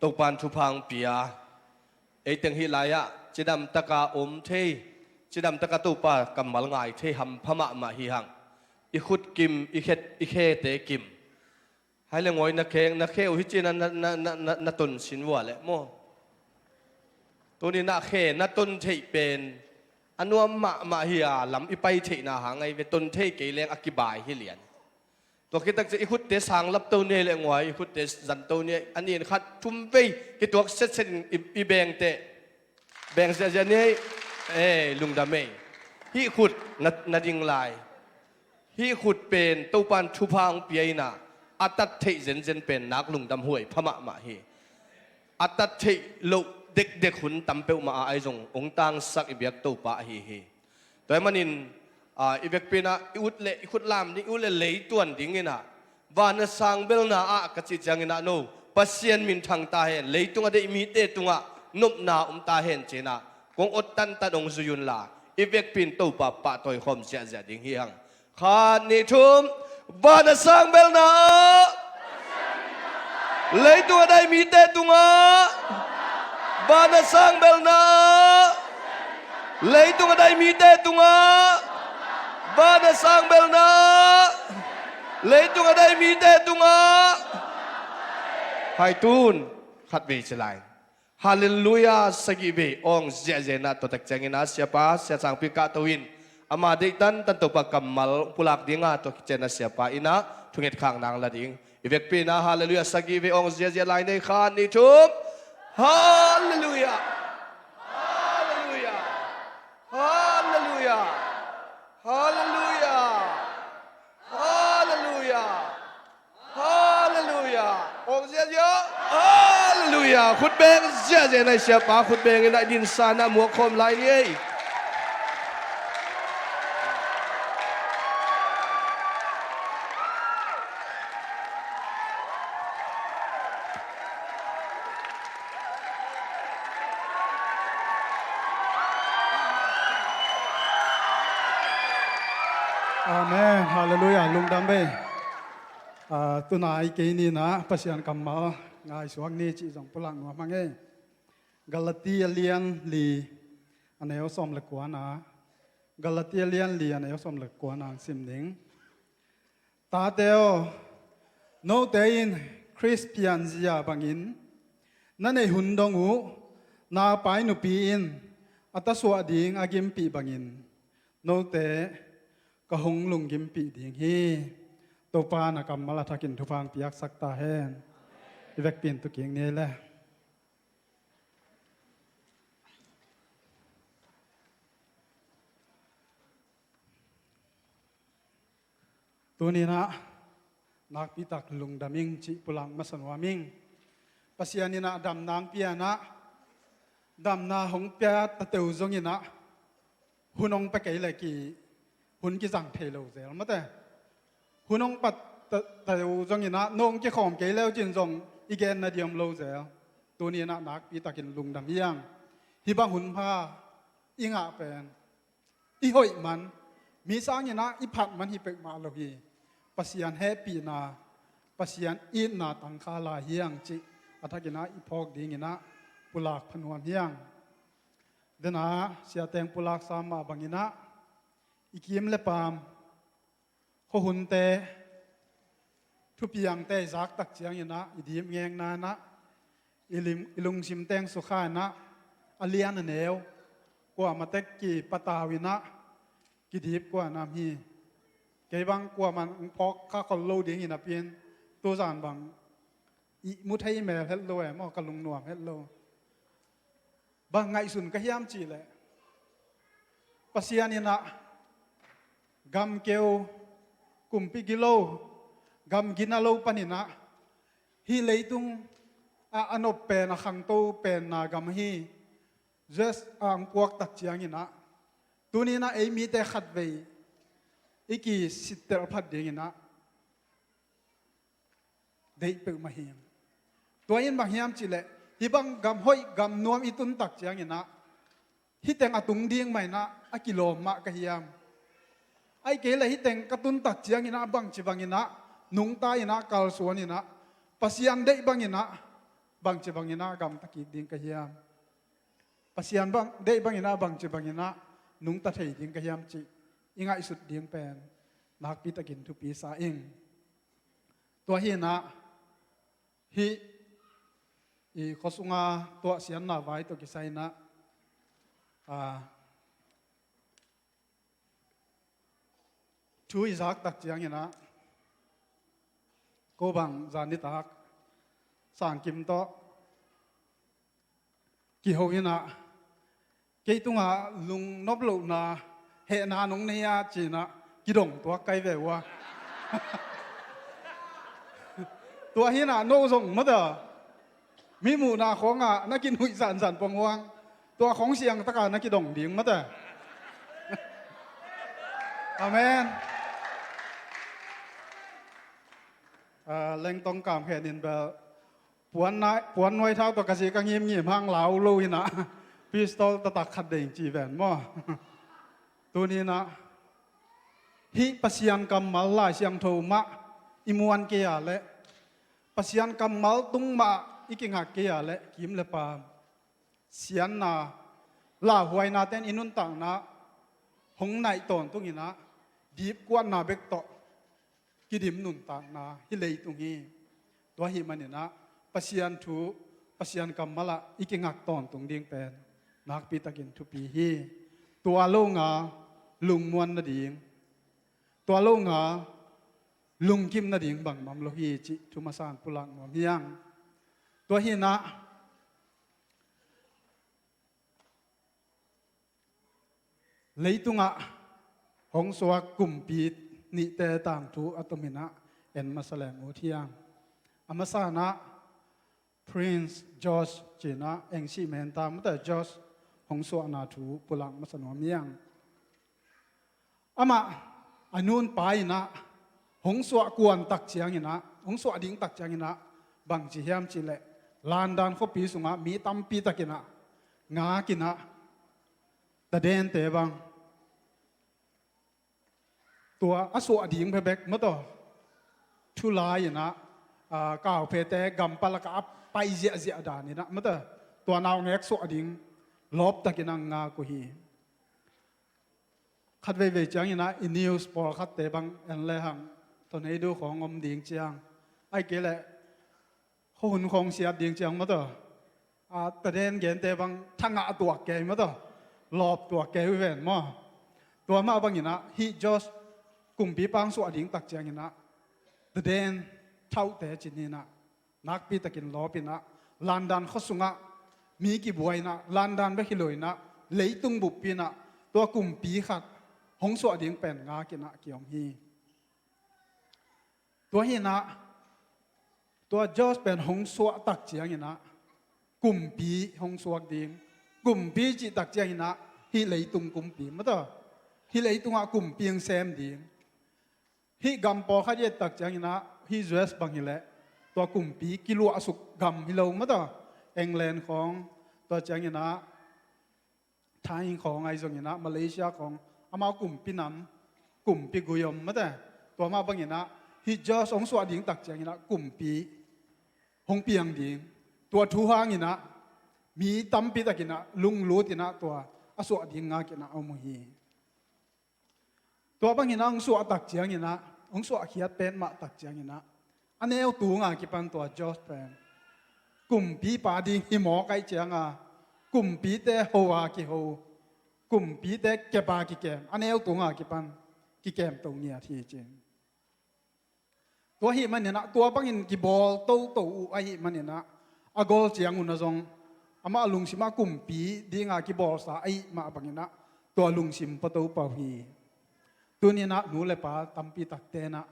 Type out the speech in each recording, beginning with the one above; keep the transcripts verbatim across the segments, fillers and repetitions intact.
Topan thupha hong pia, eiteng hih lai-ah cidam taka om thei, cidam taka Topa kammal ngai thei hampha mahmah hi hang. I khut kim, i khet, i khete kim. Hai le ngawi na kheng, na khe uh hi cin na, na, na, na, na ton sin vua leh maw. Tuni na khe na ton theih pen a nuam mahmah hi a, lam i pai theihna hang ahi ve, ton thei kei leng a kibai hi lian. Tua khit tak ciang i khutte sang lap to ni le nguai, i khutte zan to ni, a nin khat thum vei kituak setset in i, i beng teh. Beng ziahziah ni ei, eh, lungdam ei. Hih khut na, na ding lai. Hih khut pen Topan thupha hong pia in a, a tat theih zenzen pen nak lungdam huai pha mahmah hi. A tat theih loh dekdek hun tam peuhmah a, ahi zong hong tangsak i biak Topa ahi hi. Tua ahih manin, ah, i vekpi in ah, i ut le, i khut lam ding, i ut le lei tuan ding in ah, van a sang belna ah ka cih ciangin ah no, Pasian minthang ta hen, leitung a deih mite tungah nopna om ta hen ci-in ah, kong awt tantan hong zui un la, i vekpi in Topa pahtawi khawm ziahziah ding hi hang. Khat, nih, thum. Van a sang belna ah, leitung a deih mite tungah, van a sang belna ah, leitung a deih mite tungah, van a sang belna ah, leitung a deih mite tungah. Hai tun khat vei ci lai. Halleluiah, sagih vei awng ziahziah in ah, tua tak ciangin ah siapa, sia Cangpi kahto in, ama deih tantan Topa kammal pulak ding a, tua khit ciangin ah siapa in ah thunget khak nang la ding. I vekpi in ah halleluiah sagih vei awng ziahziah lai ni ei, khat, nih, thum. Halleluiah. Halleluiah. Halleluiah. Halleluiah. Halleluiah. Halleluiah. Awng ziahziah. Halleluiah. Khut beng ziahziah in ah, siapa khut beng in ah, i dinsan ah muak khawm lai ni ei. Amen. Halleluiah. Lungdam vei. Ah, tunai kei ni in ah Pasian kammal ngaihsuak ni cih zong pulak nuam hang ei. Galati a lian li a neu sawm le kuana, Galati a lian li a neu sawm le kuana hong sim ding. Tate aw, note in Khrist pianzia bangin na neih hun dong uh, napai nupi in a tasuah ding a gimpih bangin note ka hong lunggimpih ding hi. Topa na kammal a thakin thupha hong piaksak ta hen. I vekpi in tu kik ni ei le. Tuni in ah nakpi tak lungdam ing cih pulak masa nuam ing. Pasian in ah damna hong pia in ah, damna hong pia tateu zongin ah, hun hong pia kei leh ki, hun kizang thei lo zel mate. Hun hong pia ta, tateu zongin ah, no hong kikhawm kei leu cin zong i genna ding om lo zel. Tuni in ah nakpi takin lungdam hi hang. Hih bang hun pha i ngah pen i hoih man, mi sangin ah i phat man hi peuhmah lo hi. Pasian hehpihna, Pasian itna tangkha lai hi hang cih a thakin ah i phawk dingin ah pulak pha nuam hi hang. Dena siateng pulak sa mah bangin ah i kim le paam, khuahunte, thupiangte i zak tak ciangin ah, i dipngekna in ah, i lim, i lungsim teng sukha in ah, a lian a neu kuamah tek kipatau in ah, kidip kua nam hi. Kei bang kuamah hong phawk kha khol lo dingin a pin, tuzan bang i mu thei mel het lo e maw, ka lungnuam het lo. Bang ngaihsun ka hiam cih leh, Pasian in ah gam keu, kumpi gilo, gam gina lo panin ah, hih leitung ah a nop pen, a khangto penna gam hi. Just a hong puak tak ciangin ah, tuni in ah ei mite khatvei i kisittelh phat dingin ah deih peuhmah hi. Tua in bang hiam cih leh, hih bang gam hoih gam nuam i tun tak ciangin ah, hih teng a tung ding mah in ah a kilawm mah ka hiam? Ahih kei leh hih teng ka tun tak ciangin ah, bangci bangin ah nungta in ah, kalsuan in ah, Pasian deih bangin ah, bangci bangin ah gamta kik ding ka hiam? Pasian bang, deih bangin ah bangci bangin ah nungta thei ding ka hiam cih i ngaihsut ding pen nakpi takin thupi sa ing. Tua hi-in ah hih i khuasunga tuahsiatna vai tawh kisai-in ah, aa, thu i zak tak ciangin ah, ko bang zan nitak Sangkim tawh kiho in ah, kei tungah lungnop lohna hehna nong nei a ci-in ah kidong tuak kai ve uh a. Tua hi-in ah no zong mate, mi muhna khawngah na kinuih zanzan pong huang, tua khawng siangtaka na kidong ding mate. Amen. Ah, Lengtong Kam Khen in bel puan nai, puan nuai thau tawh ka zi ka ngimngim hang lau lo hi-in ah pistol taktak khat ding ci ven maw? Tuni-in ah hih Pasian kammal Lai Siangtho mah i muan kei a leh, Pasian kammal tung mah i kingak kei a leh, kim le paam, siatna, lauhuainate'n i nuntakna hong naih tawntungin ah, dipkuatna bek tawh kidim nuntakna hih leitung hi. Tua ahih manin ah Pasian thu, Pasian kammal ah i kingak tawntung ding pen nakpi takin thupi hi. Tua lo ngal lungmuan nading, tua lo ngal lungkim nading bangmah om lo hi cih thu masa-in pulak nuam hi ing. Tua hi-in ah leitungah hong suak kumpi nihte tangthu a tomin ah en masa leng ut hi ing. A masa-in ah Prince George ci-in ah, eng sih men ta mate, George hong suahna thu pulak masa nuam hi ing. Amah a nu'n pa in ah hong suah kuan tak ciangin ah, hong suah ding tak ciangin ah, bang ci hiam cih leh, London khuapi sungah mi tampi takin ah ngak in ah, tadente bang, tua a suah ding bekbek mate, thulai in ah, ah, kauphete gampal lakah a pai ziahziah dan in ah mate, tua naungek suah ding lawp takin ah ngak uh hi. Khat veivei ciangin ah i news pawlkhatte bang en le hang, tornado khawng om ding ciang, ahih kei leh khuahun khawng siat ding ciang mate, a, taden gente bang thangah tuak kei mate, lawp tuak kei uh ven maw? Tua mah bangin ah hih George kumpipa hong suah ding tak ciangin ah, taden thauhte ci-in ah, nakpi takin lawp in ah, London khua sungah mi kibuai in ah, London bek hi lo in ah, leitung buppi in ah tua kumpi khat hong suah ding pen ngak in ah kiom hi. Tua hi-in ah, tua George pen hong suah tak ciangin ah, kumpi hong suak ding. Kumpi cih tak ciangin ah, hih leitung kumpi mate, hih leitungah kumpi hong sem ding. Hih gam pawlkhat i et tak ciangin ah, hih U S bang hi leh, tua kumpi kiluahsuk gam hi lo mate, England khawng, tua ciangin ah Thai khawng ahi zongin ah, Malaysia khawng, amau kumpi nam, kumpi gui om mate. Tua mah bangin ah, hih George hong suah ding tak ciangin ah, kumpi hong piang ding. Tua thu hangin ah, mi tampi takin ah lunglut in ah, tua a suah ding ngak in ah a om uh hi. Tua bangin ah hong suah tak ciangin ah, hong suahkhiat petmah tak ciangin ah, a neu tunga kipan tua George pen kumpipa ding hi mawk ahih cianga, kumpite ho a kiho, kumpite kep a kikem, a neu tunga kipan kikemto ngiat hi ci. Tua ahih manin ah, tua bangin kibawl toto uh ahih manin ah, a gol ciang un ah zong, amah lungsimah kumpi dinga kibawlsa ahih mah bangin ah, tua lungsim pua toto pah uh hi. Tuni-in ah nu le pa tampi takte in ah,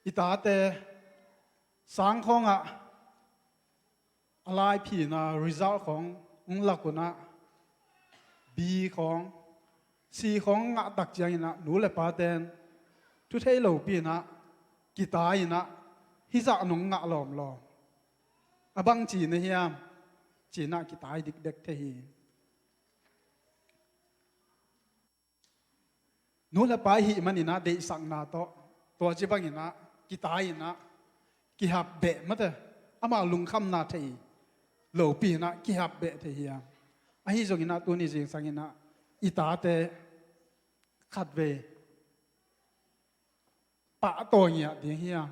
i tate sang khawngah a laiphina result khawng hong lak un ah, B khawng, C khawng ngah tak ciangin ah, nu le pate'n thu thei lopi-in ah, kitai-in ah, hih zah nong ngah lawmlawm, a bangci na hiam, ci-in ah kitai dikdek thei hi. Nu le pa ahih manin ah deihsakna tawh, tua ci bangin ah, kitai-in ah, kihap beh mate, amau lungkhamna thei lopi inah kihap beh thei hiam? Ahi zong inah tuni zingsang inah i tate khatvei pahtawi ngiat ding hiam?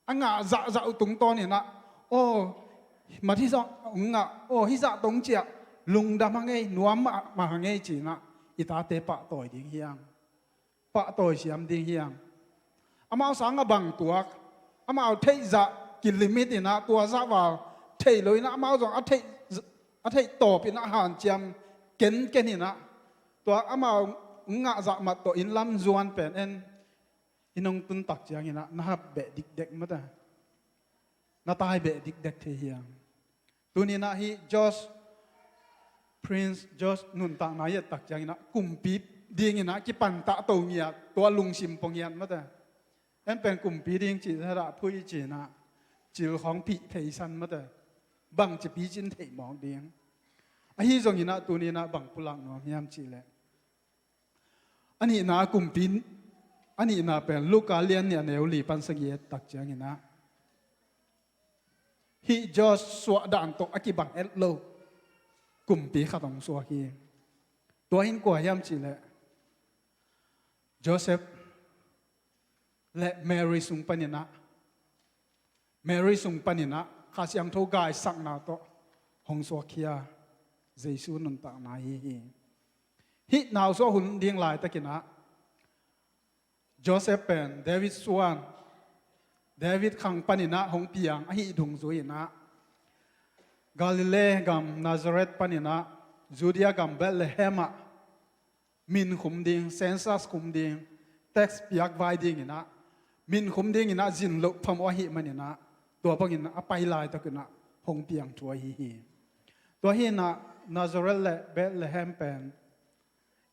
A ngah zahzah uh tungtawn inah, aw, mat hizah ong ngah, aw, hizah tong ciah lungdam hangei, nuam mah, mah hangei ci inah i tate pahtawi ding hiam? Pahtawi siam ding hiam? Amau sang a bang tuak, amau theihzah kilimit inah tua zah val thei lo inah amau zong a theih, a theih tawp inah hanciam kenken inah tua amau ngah zah mat tawh inn lam zuan pen en i nong tun tak ciang inah na hap beh dikdek mata, na tai beh dikdek thei hiam? Tuni inah hih Josh, Prince Josh nuntakna i et tak ciang inah kumpi ding inah kipantah to ngiat, tua lungsim pua ngiat mata. En pen kumpi ding cih zah dah phui ci inah cil khawng phih phei san mata, bangci picin theih mawk ding. Ahi zong inah tuni inah bang pulak nuam hiam cih leh, a nihna kumpi, a nihna pen Luka lian nih a neu li pan sagih et tak ciang inah hih Josh suah dan tawh a kibang et lo kumpi khat hong suak hi. Tua hi in kua hiam cih leh Joseph le Mary sung pan inah, Mary sung pan inah Kha Siangtho gaisakna tawh hong suakkhia Jesu nuntakna hi hi. Hih nausuah hun ding laitak inah Joseph pen David suan, David khang pan inah hong piang ahih dungzui inah Galilee gam Nazareth pan inah Judea gam Bethlehem ah min khum ding, census khum ding, tax piak vai ding inah min khum ding inah zin loh phamawh ahih man inah tua bang inah a pai laitak inah hong piang thu ahi hi. Tua hi inah Nazareth le Bethlehem pen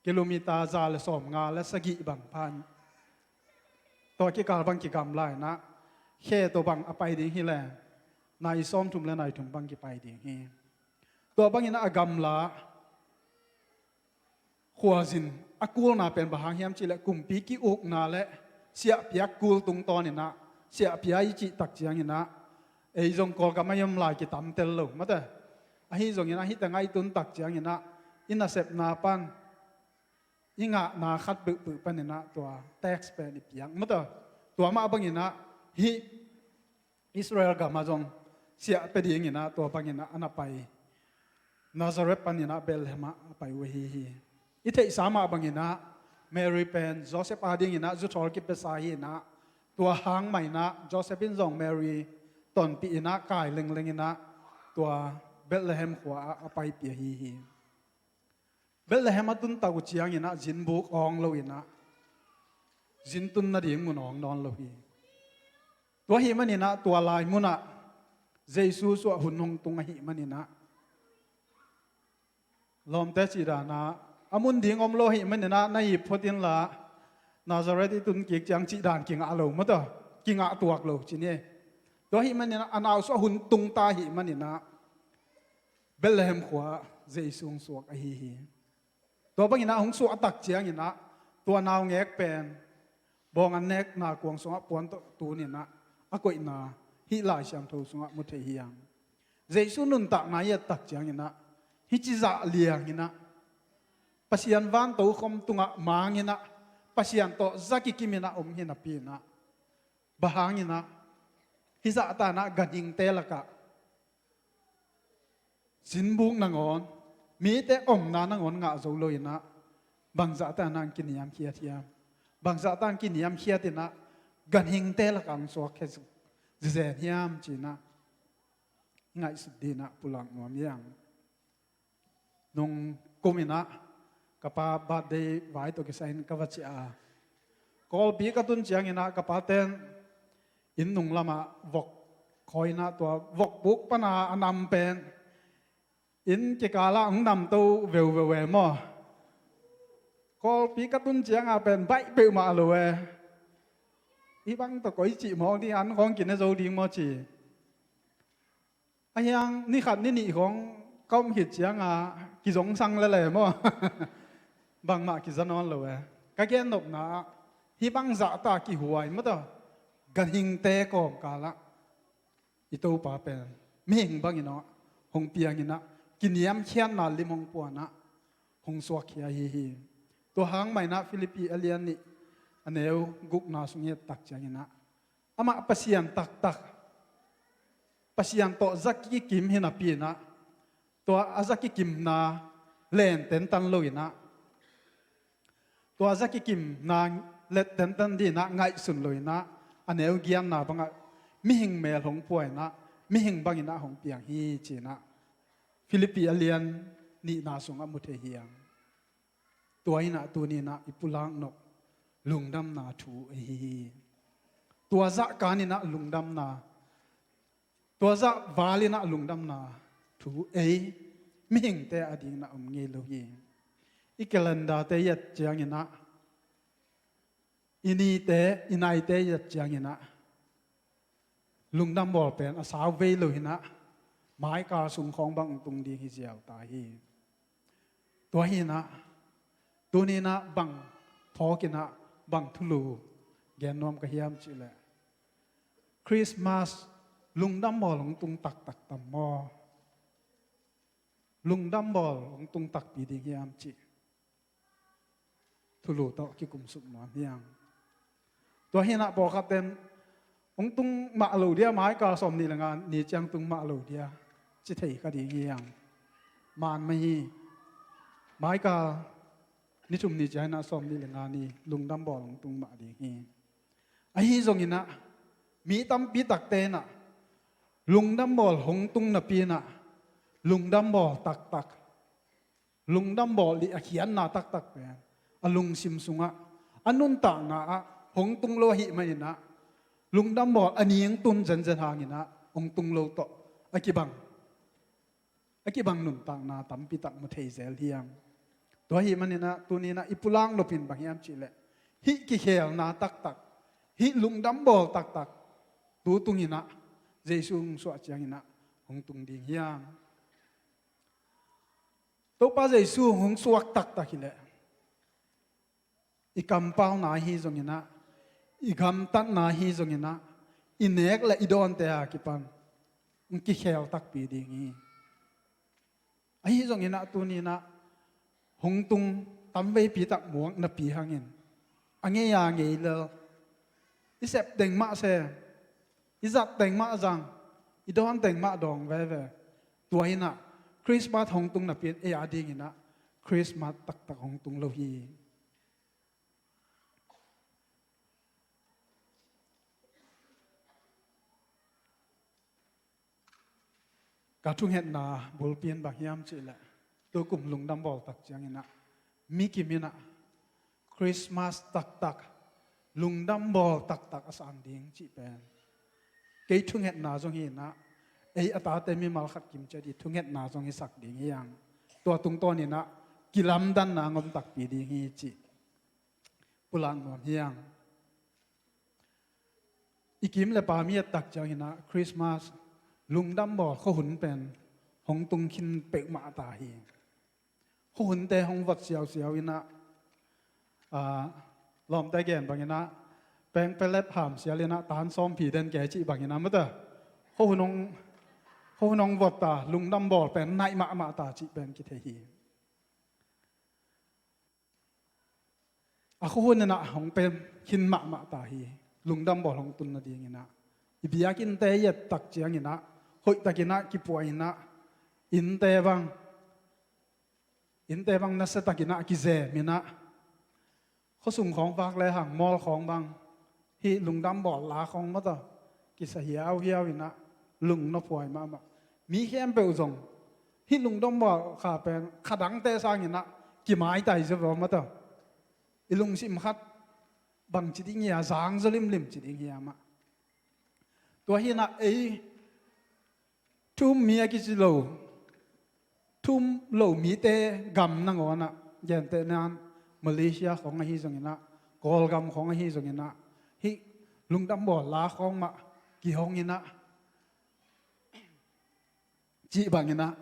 kilometer za le sawmnga le sagih bang phan, tua kikal bang kigamla inah khe tawh bang a pai ding hi le nai sawmthum le nai thum bang kipai ding hi. Tua bang inah a gamla khuazin a kulna pen bang hang hiam cih leh kumpi ki-ukna le siahpiak kul tungtawn inah, siahpia i cih tak ciang inah ei zong Kawlgam ah i om lai kitamtel lo mate. Ahi zong inah hih tengah i tun tak ciang inah i nasepna pan, i ngahna khat peuhpeuh pan inah tua tax pen i piak mate. Tua mah bang inah hih Israel gam ah zong siah pia ding inah tua bang inah a na pai, Nazareth pan inah Bethlehem ah a pai uh ahi hi. I theihsa mah bang inah Mary pen Joseph a ding inah zuthawl kipiasa hi inah tua hang mah inah Joseph in zong Mary tonpih inah kai lengleng inah tua Bethlehem khua ah a paipih ahi hi. Bethlehem a tun tak uh ciang inah zinbuk awng lo inah zin tun nading mun awng nawn lo hi. Tua ahih man inah tua lai munah Jesu suah hun hong tung ahih man inah lawmte cih dan ah a mun ding om lo ahih man inah na ip phot inla Nazareth i tun kik ciang cih dan kingah lo mate, kingah tuak lo ci ni. Tua ahih man inah a nausuah hun tung ta ahih man inah Bethlehem khua ah Jesu hong suak ahi hi. Tua bang inah hong suah tak ciang inah tua naungek pen bawng an nekna kuang sungah puan tawh tun inah a koihna hih Lai Siangtho sungah mu thei hi hang. Jesu nuntakna i et tak ciang inah hih ci zah liang inah Pasian vantokhom tungah mang inah Pasian tawh za kikim inah om hi napi inah bang hang inah hih zahta inah ganhingte lakah zinbuk nangawn, mite omna nangawn ngah zo lo inah bangzahta inah kiniamkhiat hiam? Bangzahta in kiniamkhiat inah ganhingte lakah hong suakkhia zen hiam ci inah i ngaihsut ding inah pulak nuam hi hang. Nung kum inah ka pa birthday vai tawh kisai in ka va ciah a, Kawlpi ka tun ciang inah ka paten inn nung lamah vok khawi inah tua vokbuk pana a nam pen inn kikalah hong namto veuveu e maw. Kawlpi ka tun cianga pen baih peuhmah lo e. Hih bang tawh koi cih mawk ding, an khawng kine zo ding maw ci. Ahi hang ni khat ni nih khawng ka om khit cianga kizongsang lele maw. Bangmah kiza nawn lo e. Ka gennopna ah hih bangzahta kihuai mataw ganhingte kawmkalah i Topa pen mihing bangin aw hong piang inah, kiniamkhiatna lim hong pua inah, hong suakkhia ahi hi. Tua hang mah inah Philippi a lian nih a neu gukna sung i et tak ciang inah, amah Pasian taktak, Pasian tawh za kikim hi napi inah, tua a za kikimna len tentan lo inah, tua za kikimna let tentan ding inah ngaihsun lo inah, a neu giatna bangah mihing mel hong pua inah, mihing bang inah hong piang hi ci inah Philippi a lian nihna sungah mu thei hi hang. Tua inah tuni inah i pulak nop lungdamna thu ahi hi. Tua zah kan inah lungdamna, tua zah val inah lungdamna thu ei mihingte a ding inah om ngei lo hi. I calendar-te i et ciang inah, i nite, i naite i et ciang inah, lungdam bawl pen a sau vei lo inah, maikal sung khawng bang hong tung ding hi ziau ta hi. Tua hi inah, tuni inah bang phawk inah, bang thulu gen nuam ka hiam cih leh, Christmas lungdam bawl hong tung taktak tam maw? Lungdam bawl hong tung takpi ding hiam cih thulu tawh kikumsuk nuam hi hang. Tua hi inah pawlkhat ten, hong tung mah lo dia, maikal sawmnih le nga ni ciang tung mah lo dia, ci thei kha ding hi hang. Maan mah hi. Maikal ni thum ni ciang inah sawmnih le nga ni lungdam bawl hong tung mah ding hi. Ahi zong inah, mi tampi takte inah lungdam bawl hong tung napi inah, lungdam bawl taktak, lungdam bawl ding a khiatna taktak pen a lungsim sungah, a nuntakna ah hong tung lo ahih man inah, lungdam bawl a ning tun zenzen hang inah hong tung lo tawh a kibang, a kibang nuntakna tampi tak mu thei zel hi hang. Tua ahih man inah tuni inah i pulak nop in bang hiam cih leh, hih kikhelna taktak, hih lungdam bawl taktak, tu tung inah Jesu hong suah ciang inah hong tung ding hi hang. Topa Jesu hong suak taktak hi leh, i kampauna ahi zong inah, i gamtatna ahi zong inah, i nek le i dawnte a kipan hong kikhel takpi ding hi. Ahi zong inah tuni inah hong tung tamveipi tak muak napi hangin, a ngei a ngei lel, i sep teng mah sem, i zat teng mah zang, i dawn teng mah dawng veve. Tua inah Christmas hong tung napi in ei a ding inah Christmas taktak hong tung lo hi. Ka thungetna bulpi in bang hiam cih leh, tukum lungdam bawl tak ciang inah, mi kim inah Christmas taktak, lungdam bawl taktak a sang ding cih pen kei thungetna zong hi inah, ei a tate mimal khat kim ciat i thungetna zong hi sak ding hi hang. Tua tungtawn inah kilamdanna a ngom takpi ding hi cih pulak nuam hi hang. I kim le pam i et tak ciang inah Christmas lungdam bawl khuahun pen hong tung khin peuhmah ta hi. Khuahunte hong vot siausiau inah, ah, lawmte gen bang inah, peng pelep ham sial inah tan sawm phi den kei cih bang inah mata, khuahun hong, khuahun hong vot ta, lungdam bawl pen naih mahmah ta cih pen kithei hi. A khuahun inah hong pem khin mahmah ta hi. Lungdam bawl hong tun nading inah, i biakinnte i et tak ciang inah, hoih tak inah kipuah inah, innte bang, innte bang nasia tak inah kizem inah, khuasung khawng vak le hang mawl khawng bang, hih lungdam bawl la khawng mata kisa hiauhiau inah, lungnuam huai mahmah. Mi khempeuh zong hih lungdam bawl kha pen kha dangte sang inah kimaitai zaw mata, i lungsim khat bang ci ding hia, zang zaw limlim ci ding hia mah. Tua hi inah ei thu um mi a kici lo, thu um lo mite gam nangawn ah, gentehna in Malaysia khawng ahi zong inah, Kawlgam khawng ahi zong inah, hih lungdam bawl la khawng mah kihong inah, cih bang inah,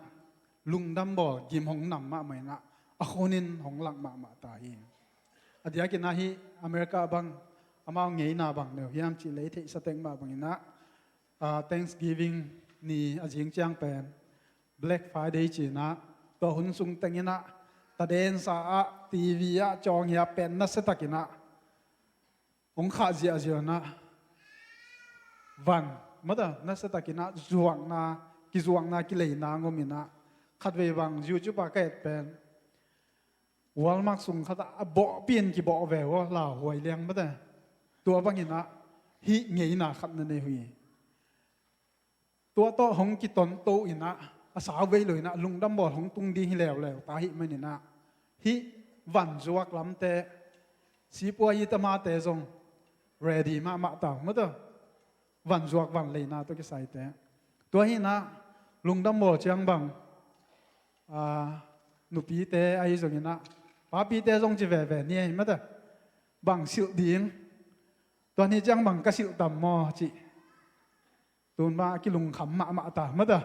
lungdam bawl gim hong nam mahmah inah, a khuahun in hong lak mahmah ta hi. A diak inah hih America bang, amau ngeina bang neu hiam cih leh i theihsa teng mah bang inah, ah, Thanksgiving ni a zing ciang pen, Black Friday cinah, tua hun sung tenginah, tadensa ah, T V ah, cawng hiah pen nasiatakinah hong khah ziahziah inah, van mata nasiatakinah zuakna, kizuakna, kileina ngom inah, khatvei bang YouTube ah ka et pen Walmart sung khatah a bawhpi in kibawh ve uh a, lauhuai liang mate. Tua banginah hih ngeina khat na nei uh hi. Tua tawh hong kitonto inah, a sau vei lo inah lungdam bawl hong tung ding hi leuleu ta ahih maninah, hih vanzuak lamte, sipuayi tamate zong ready mahmah ta uh mate. Vanzuak vanleina tawh kisaite. Tua hinah lungdam bawl ciang bang, a, nupite ahi zonginah, papite zong ci veve ni ahi mate. Bang silh ding, tua ni ciang bang ka silh tam maw cih. Tun mah a kilungkham mahmah ta mate.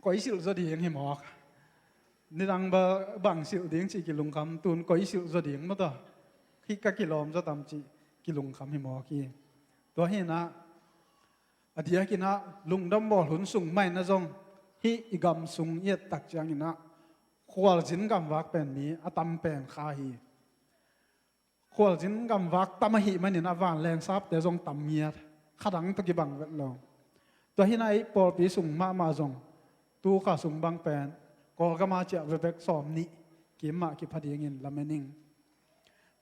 Koi silh zaw ding hi mawk. Nidang ba bang silh ding cih kilungkham, tun koi silh zaw ding mate. Hih ka kilawm zaw tam cih kilungkham hi mawk hi. Tua hinah, a diakinah lungdam bawl hun sung mah inah zong, hih i gam sung i et tak cianginah khualzin gamvak pen mi a tam pen kha hi. Khualzin gamvak tam ahih maninah vanleng sapte zong tam ngiat, khadang tawh kibang vet lo. Tua hinah ei pawlpi sung mahmah zong, tu kha sung bang pen Kawlgam a ciah vekvek sawm nih kim mah kipha dingin lamen ing.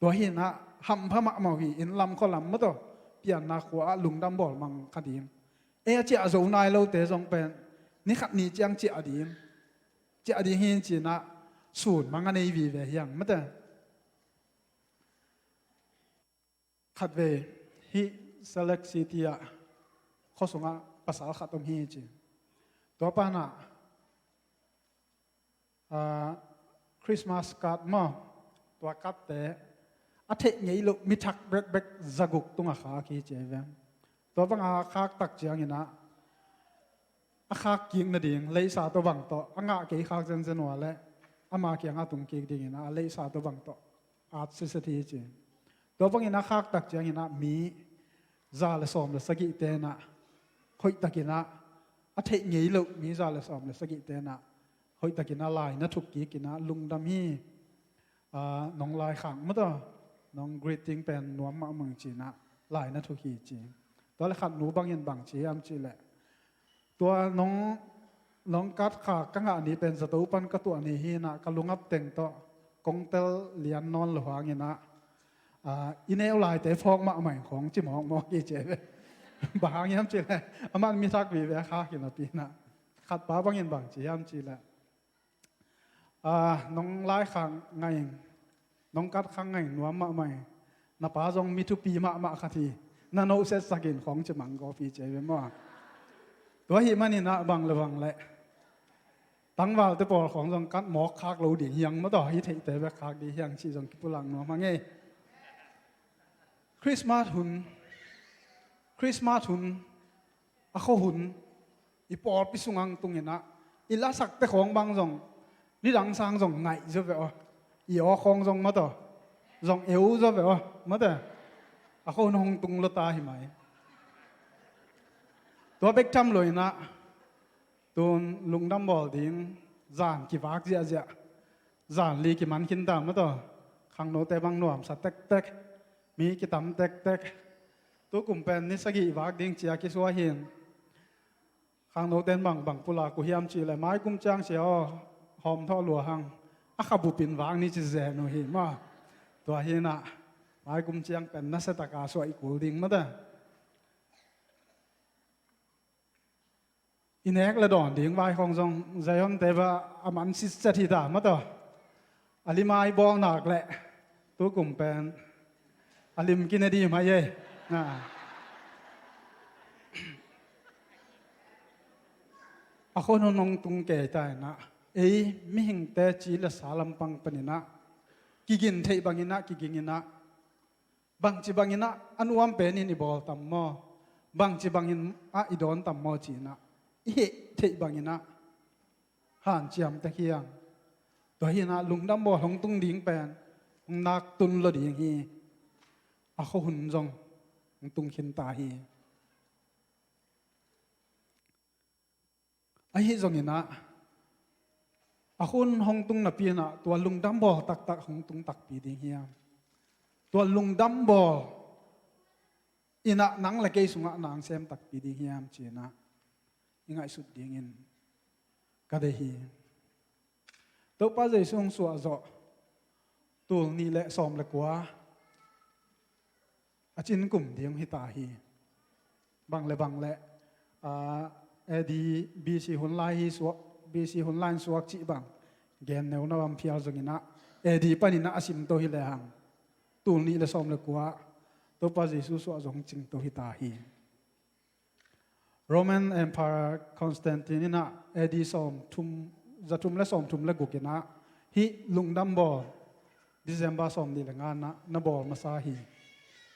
Tua hinah hampha mahmah uh hi, inn lam khua lam mate, pianna khua ah lungdam bawl mang kha ding. Ei a ciah zo nai lote zong pen ni khat ni ciang ciah ding, ciah ding hi cinah sun mang a nei vive hiang mate. Khatvei hih Salt Lake City ah khua sungah pasal khat om hi ci. Tua panah, a, Christmas card maw, tua cardte a theih ngei loh mi thak bekbek zaguk tungah khak hi ci ve. Tua banga khak tak cianginah a khak kik nading leisa tawh bang tawh, a ngah kei khak zenzen ua leh ama kiangah tung kik dinginah a leisa tawh bang tawh at siset hi ci. Tua bangin a khak tak cianginah mi za le sawm le sagih tenah hoihtakinah, a theih ngei loh mi za le sawm le sagih tenah hoihtakinah lai na thuk kikinah lungdam hi. A, nong laikhak mate, nong greeting pen nuam mahmah ing cinah lai na thuk hi ci. Tua le khat nu bangin bang ci hiam cihleh, tua nong, nong card khak ka ngah ni pen zato pan ka tuah ni hinah ka lungap teng tawh kong tel lian nawn lo hanginah, a, i neu laite phawk mahmah ing khawng ci mawkmawk hi ci ve. Bang hang hiam cihleh, aman mi thak vive a khak hi napi inah. Khatpa bangin bang ci hiam cihleh, a, nong laikhak ngah ing, nong card khak ngah ing, nuam mahmah ing. Na pa zong mi thupi mahmah khat hi, na nohsetsak in khawng ci mang gawp hi ci ve maw. Tua ahih maninah bang le bang leh tangvalte pawl khawng zong card mawk khak lo ding hiang mate, i theihte bek khak ding hiang cih zong kipulak nuam hang ei. Christmas hun, Christmas hun, a khua hun, i pawlpi sungah hong tunginah i lasakte khawng bang zong nidang sang zong ngaih zaw ve aw. I aw khawng zong mate, zong eu zaw ve aw mate. A khua hun hong tung lo ta hi mai. Tua bek tham lo inah, tun lungdam bawl ding zan kivak ziahziah, zan li kiman khin ta mate. Khangnote bang nuamsa tektek, mi kitam tektek. Tukum pen ni sagih vak ding cia kisuah hin, khangnoten bang, bang pulak uh hiam cihleh, maikum ciang sia aw, hawm thawh lua hang, a kha bupin vak ni ci zen uh hi maw. Tua hinah maikum ciang pen nasiataka suah i kul ding mate. I nek le dawn ding vai khawng zong Zionte va a man sitset hi ta mate. A lim a i bawl nak leh tukum pen a lim kine dih mai ei. A khua hun hong tung kei ta inah, ei mihingte ci le sa lampang paninah kigin theih banginah, kiginginah, bangci banginah a nuam penin i bawl tam maw, bangci banginah i dawn tam maw cinah i heh theih banginah hanciam tek hiang. Tua hinah lungdam bawl hong tung ding pen hong nak tun lo ding hi. A khua hun zong hong tung khin ta hi. Ahi zonginah a hun hong tung napi inah tua lungdam bawl taktak hong tung takpi ding hiam? Tua lungdam bawl inah nang le kei sungah na sem takpi ding hiam ci-inah i ngaihsut dingin ka deih hi. Topa Jesu hong suah zawh tul nih le sawm le kua a cin kum ding hi ta hi. Bang le bang le, ah, A D, B C hun lai hi suak, B C hun lai in suak cih bang gen neu na bang phial zonginah A D paninah a simto hi lehang tul nih le sawm le kua Topa Jesu suah zong cingto hi ta hi. Roman Emperor Constantine inah A D sawm thum, za thum le sawm thum le guk inah hih lungdam bawl December sawm nih le nga inah na bawl masa hi.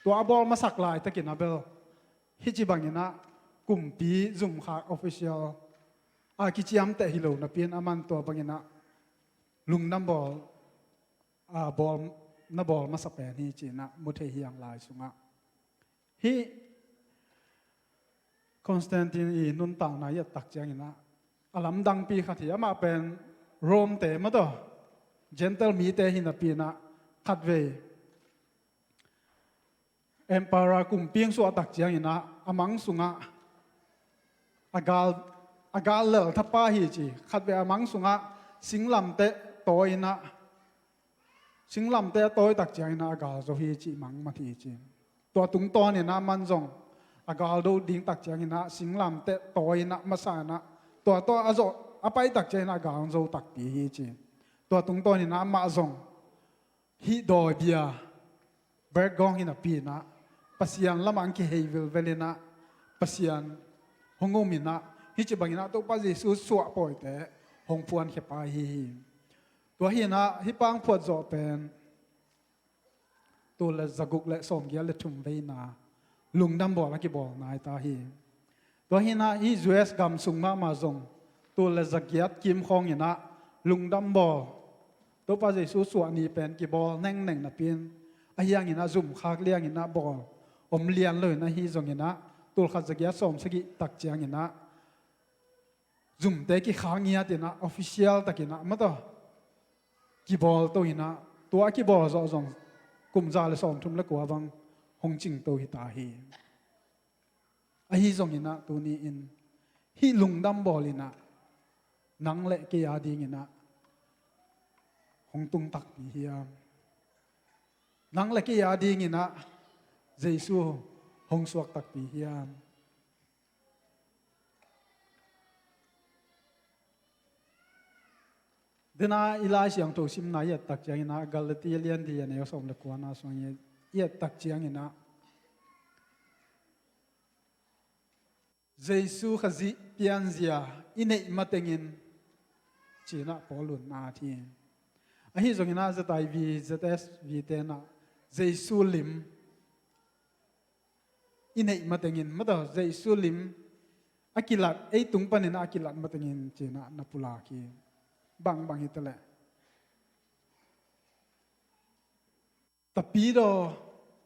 Tua a bawl masak laitakin a bel hih ci banginah kumpi zumkhak official a kiciamteh hi lo napi in a man tua banginah lungdam bawl, a bawl, na bawl masa pen hi ci-inah mu thei hi ang lai sungah. Hih Constantine i nuntakna i et tak cianginah a lamdangpi khat hi. Amah pen Rome te mataw, Gentile mite hi napi inah khatvei Emperor kumpi hong suah tak cianginah a mang sungah a gal, a gal lel thapa hi ci. Khatvei a mang sungah singlamteh tawi inah, singlamteh a tawi tak cianginah a gal zo hi ci, mang mat hi ci. Tua tungtawninah man zong a gal do ding tak cianginah singlamteh tawi inah masa inah tua tawh a zo a pai tak cianginah a gal zo takpi hi ci. Tua tungtawninah amah zong hih dawibia background hi napi inah Pasian lamah ang kihei vilvel inah Pasian hong um inah hih ci banginah Topa Jesu suah pawite hong phuankhia pa hi hi. Tua hi inah hih pang phuat zawh pen tul le zaguk le sawmgiat le thum veina lungdam bawl a kibawl nai ta hi. Tua hi inah hih U S gam sung mahmah zong tul le zagiat kim khawng inah lungdam bawl, Topa Jesu suah ni pen kibawl nengneng napi in a hiang inah zumkhak liang inah bawl om lian lo inah hi zonginah tul khat zagiat sawm sagih tak cianginah zumte kikha ngiat inah official takinah mataw kibawl to inah tua a kibawl zawh zong kum za le sawm thum le kua bang hong cingto hi ta hi. Ahi zonginah tuni-in hih lungdam bawl inah nang le kei a dinginah hong tung takpi hiam? Nang le kei a dinginah Jesu hong suak takpi hiam? Dena i Lai Siangtho simna i et tak cianginah Galati lian li a neu sawm le kuana sung i et tak cianginah Jesu Khazih pianzia i neih matengin cinah Paul un na a thi. Ahi zonginah Z I V, Z S V tenah Jesu lim i neih matengin mataw Jesu lim a kilat, ei tung paninah a kilat matengin cinah na pulak hi. Bangbang hi taleh tapidaw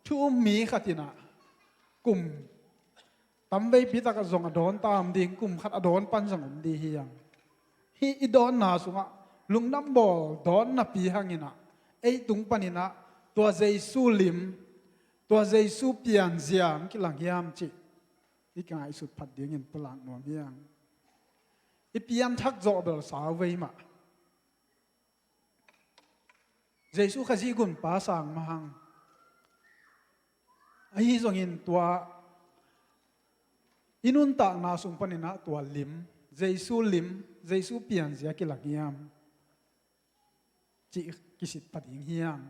thu um mi khatinah kum tamveipi takah zong a dawn ta om ding, kum khat a dawn pan zong om ding hi ang. Hih i dawnna sungah lungdam bawl dawn napi hanginah ei tung paninah tua Jesu lim, tua Jesu pianzia ang kilang hiam cih i kingaihsut phat dingin pulak nuam hi ang. I pianthak zawh bel sau vei mah. Jesu Khazih gunpa sang mahang. Ahi zongin tua i nuntakna sung paninah tua lim, Jesu lim, Jesu pianzia kilang hiam cih kisit pha ding hi ang.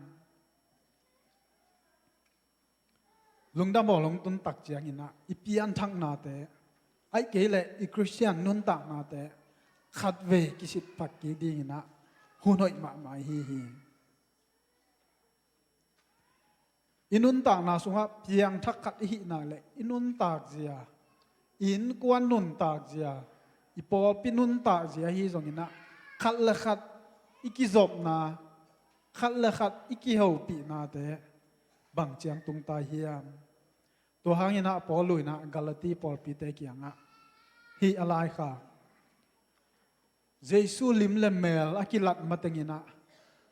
Lungdam bawl hong tun tak cianginah i pianthaknate, ahih kei leh i Khristian nuntaknate khatvei kisit pha kik dinginah hun hoih mahmah ihi hi. I nuntakna sungah piangthak khat i hihna leh i nuntakzia, i innkuan nuntakzia, i pawlpi nuntakzia ahi zonginah khat le khat i kizopna, khat le khat i kihopihnate bang ciang tung ta hiam? Tua hanginah Paul inah Galati pawlpite kiangah hih a laikhak Jesu lim le mel a kilat mateng inah,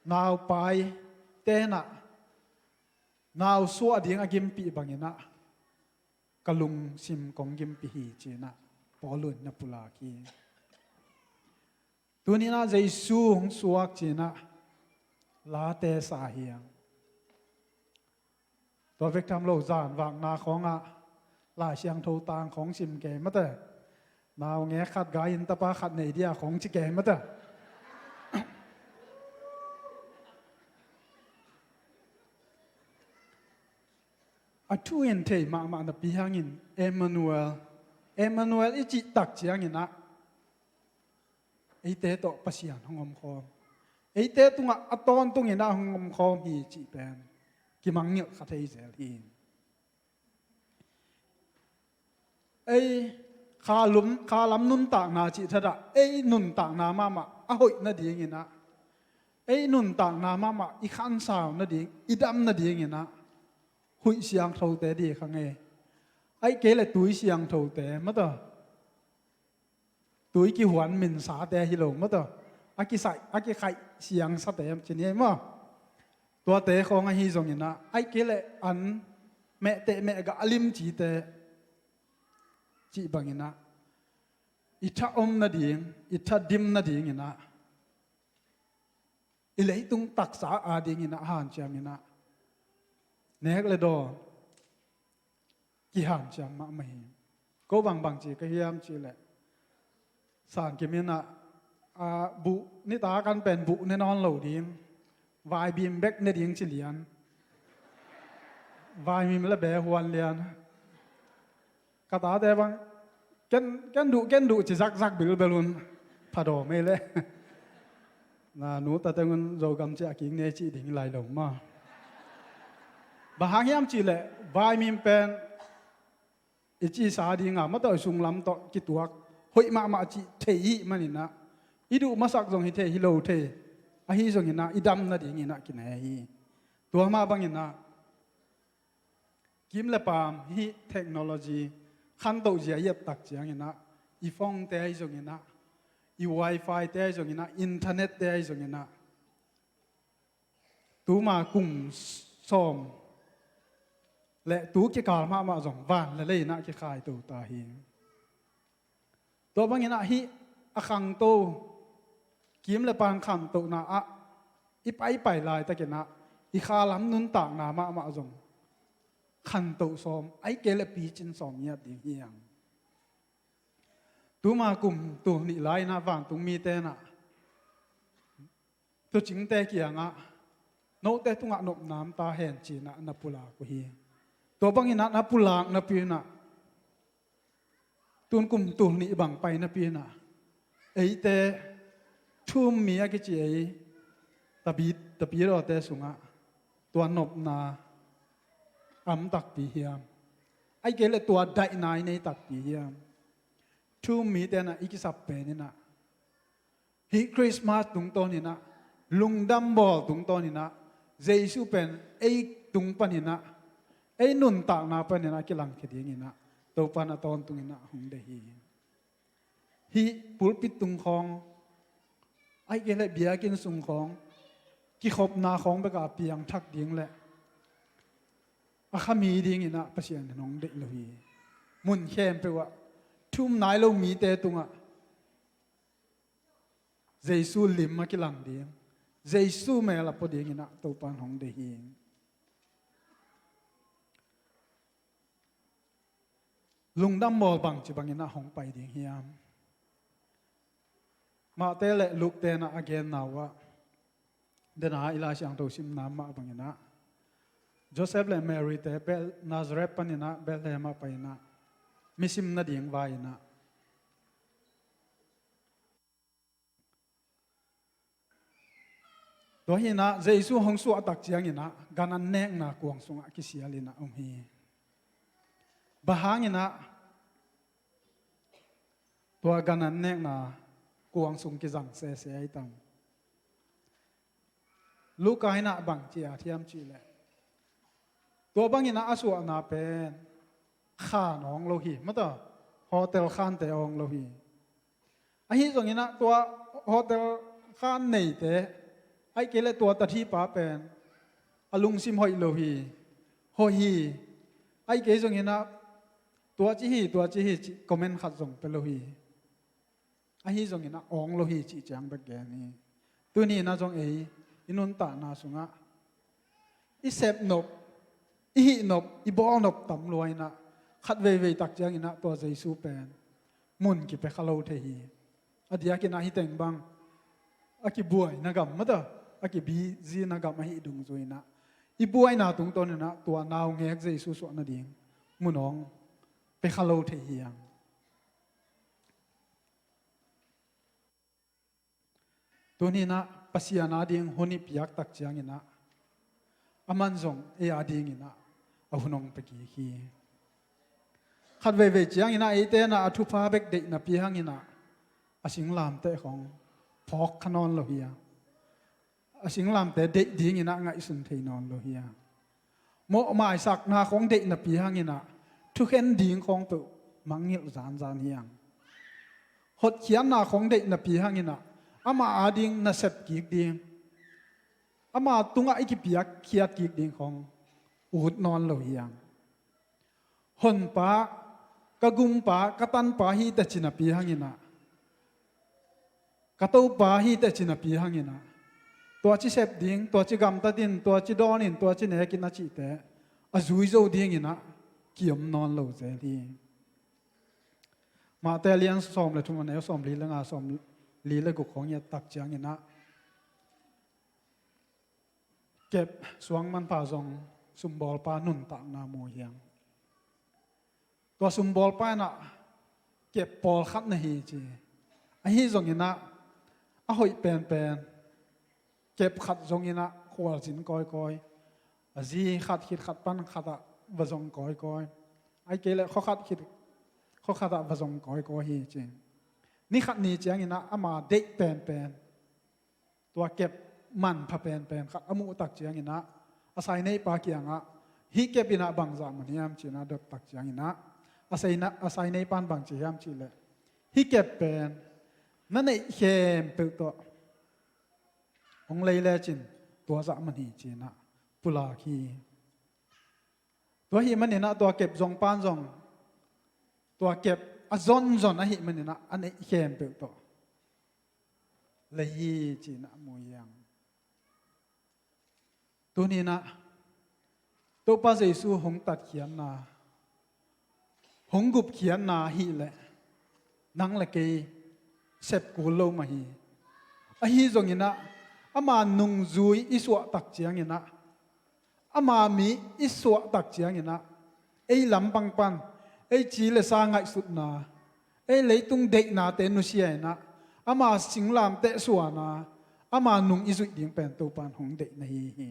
naupai tenah nau suah ding a gimpih bang inah ka lungsim kong gimpih hi ci inah Paul in na pulak hi. Tuni inah Jesu hong suak ci inah late sa hi hang. Tua bek tham lo zan vakna khawngah Lai Siangtho tang khawng sim kei mate. Naungek khat gai inn tapa khat nei dia khawng ci kei mate. A thu in thei mahmah napi hangin Emmanuel, Emmanuel i cih tak ciangin ah eite tawh Pasian hong omkhawm, eite tungah a tawntung inah hong omkhawm hi cih pen kimangngilh kha thei zel hi. Ei khalum, khalam nuntakna cih thatah ei nuntakna mahmah a hoih nading inah, ei nuntakna mahmah i khansau nading, i dam nading inah huih siangthote di kha ngei. Ahih kei le tui siangthote mataw, tui kihuan minsate hi lo mataw, a kisaih, a kikhaih siangsate ci ni ei maw? Tuate khawng ahi zong inah, ahih kei le an mehteh mehgah a limcite cih bang inah i tha om nading, i tha dim nading inah, i leitung taksa ading inah hanciam inah nek le dawn kihanciam mahmah hi. Ko bangbang ci ka hiam cih leh San Kim inah, a, buh, nitak an pen buh ne nawn lo ding, vaibim bek ne ding ci lian, vaimim le be huan lian. Ka tate bang ken, ken duh, ken duh ci zakzak bilbel un. Phadawm ei le. Na nu tate un Zogam ci a kik ne cih ding lai lo maw? Bang hang hiam cih leh vaimim pen i cisa dinga mataw i sunglam tawh kituak hoih mahmah cih thei i hih man inah, i duh masak zong hi thei, hi lo thei, ahi zong inah i dam nading inah kine hi. Tua mah bang inah kim le paam hih technology khantoh zia i et tak ciang inah, i phone-te ahi zong inah, i wifi-te ahi zong inah, internet-te ahi zong inah, tuma kum sawm le tu kikal mahmah zong van le lei inah kikhai to ta hi. Tua bang inah hih a khangto, kim le paam khantohna ah i paipai laitak inah i khalam nuntakna mahmah zong khantoh sawm, ahih kei le picin sawm ngiat ding hi hang. Tuma kum tul nih lai inah vantung mite inah tuucingte kiangah note tungah nopna om ta hen ci inah na pulak uh hi. Tua bang inah na pulak napi inah tun kum tul nih bang pai napi inah eite thu-um mi a kici ei tapi, tapidawte sungah tua nopna a om takpi hiam? Ahih kei le tua daihna i nei takpi hiam? Thu-um mite inah i kisap pen inah hih Christmas tungtawn inah, lungdam bawl tungtawn inah, Jesu pen ei tung pan inah, ei nuntakna pan inah a kilangkhia ding inah Topa'n a tawntung inah hong deih hi. Hih pulpit tung khawng, ahih kei le biakinn sung khawng, kikhopna khawng bekah a piangthak ding le a kha mi ding inah Pasian in hong deih lo hi. Mun khempeuh ah thu-um nai lo mite tungah Jesu lim a kilang ding, Jesu mel a pua ding inah Topa'n hong deih hi. Lungdam bawl bangci bang inah hong pai ding hiam? Mate le Luke-te inah a genna uh ah, dena i Lai Siangtho simna mah bang inah Joseph le Mary-te Bel-, Nazareth pan inah Bethlehem ah pai inah mi sim nading vai inah Tua hi inah Jesu hong suah tak ciang inah gan an nekna kuang sungah kisial inah om hi. Bang hang inah tua gan an nekna kuang sung kizang sese ahi tam? Luka inah bang ci a thiam cih leh, tua bang inah a suahna pen khan awng lo hi, mataw, hotel khante awng lo hi. Ahi zong inah tua hotel khan neite, ahih kei leh tua tathi pa pen a lungsim hoih lo hi, hoih hi. Ahih kei zongin ah tua ci hi, tua ci hi cih comment khat zong pia lo hi. Ahi zongin ah awng lo hi cih ciang bek gen hi. Tuni in ah zong ei i nuntakna sungah i sep nop, i hih nop, i bawl nop tam lua in ah khat veivei tak ciangin ah tua Jesu pen mun kipia kha lo thei hi. A diakin ah hih teng bang a kibuaina gam mata, a kibizina gam ahih dungzui in ah i buaina tungtawn in ah tua naungek Jesu suah nading mun awng pia kha lo thei hi hang. Tuni in ah Pasian ading hun i piak tak ciangin ah aman zong ei adingin ah a hun hong pia kik hi. Khat veivei ciangin ah eite in ah a thupha bek deih napi hangin ah a singlamteh khawng phawk kha nawn lo hi a, a singlamteh deih dingin ah ngaihsun thei nawn lo hi a, mawh maisakna khawng deih napi hangin ah thukhen ding khawng peuh mangngilh zanzan hi hang. Hotkhiatna khawng deih napi hangin ah ama ading nasep kik ding, ama tungah i kipiakkhiat kik ding khawng ut nawn lo hi hang. Honpa, ka gumpa, ka tanpa hi teh ci napi hangin ah, ka Topa hi teh ci napi hangin ah, tua ci sep ding, tua ci gamtat in, tua ci dawn in, tua ci nek in a cihte a zui zo dingin ah kiom nawn lo zel hi. Matthai a lian sawm le thum, a neu sawmli le nga, sawmli le guk khawng i et tak ciangin ah kep suang manpha zong sumbawlpa nuntakna mu hi hang. Tua sumbawlpa in ah kep pawlkhat na hi ci. Ahi zongin ah a hoih penpen kep khat zongin ah khualzin kawikawi, a zi khat khit khat pan khat ah va zong kawikawi, ahih kei leh khua khat khit, khua khat ah va zong kawikawi hi ci. Ni khat ni ciangin ah ama deih penpen, tua kep manpha penpen khat a muh tak ciangin ah a saineipa kiangah, "Hih kep in ah bangzah man hiam?" ci-in ah dot tak ciangin ah a saina, a saineipa in bang ci hiam cih leh, "Hih kep pen na neih khempeuh tawh hong lei lecin tua zah man hi," ci-in ah pulak hi. Tua ahih manin ah tua kep zongpa in zong tua kep a zonzon ahih manin ah a neih khempeuh tawh lei hi ci-in ah mu hi hang. Tuni in ah Topa Jesu hong tatkhiatna, hong gupkhiatna ahih leh nang le kei sep kul lo mah hi. Ahi zongin ah ama nungzui i suah tak ciangin ah, ama mi i suah tak ciangin ah, ei lampang pan ei ci le sa ngaihsutna, ei leitung deihnate nusia in ah, ama singlamteh suahna, ama nung i zuih ding pen Topa in hong deih na hi hi.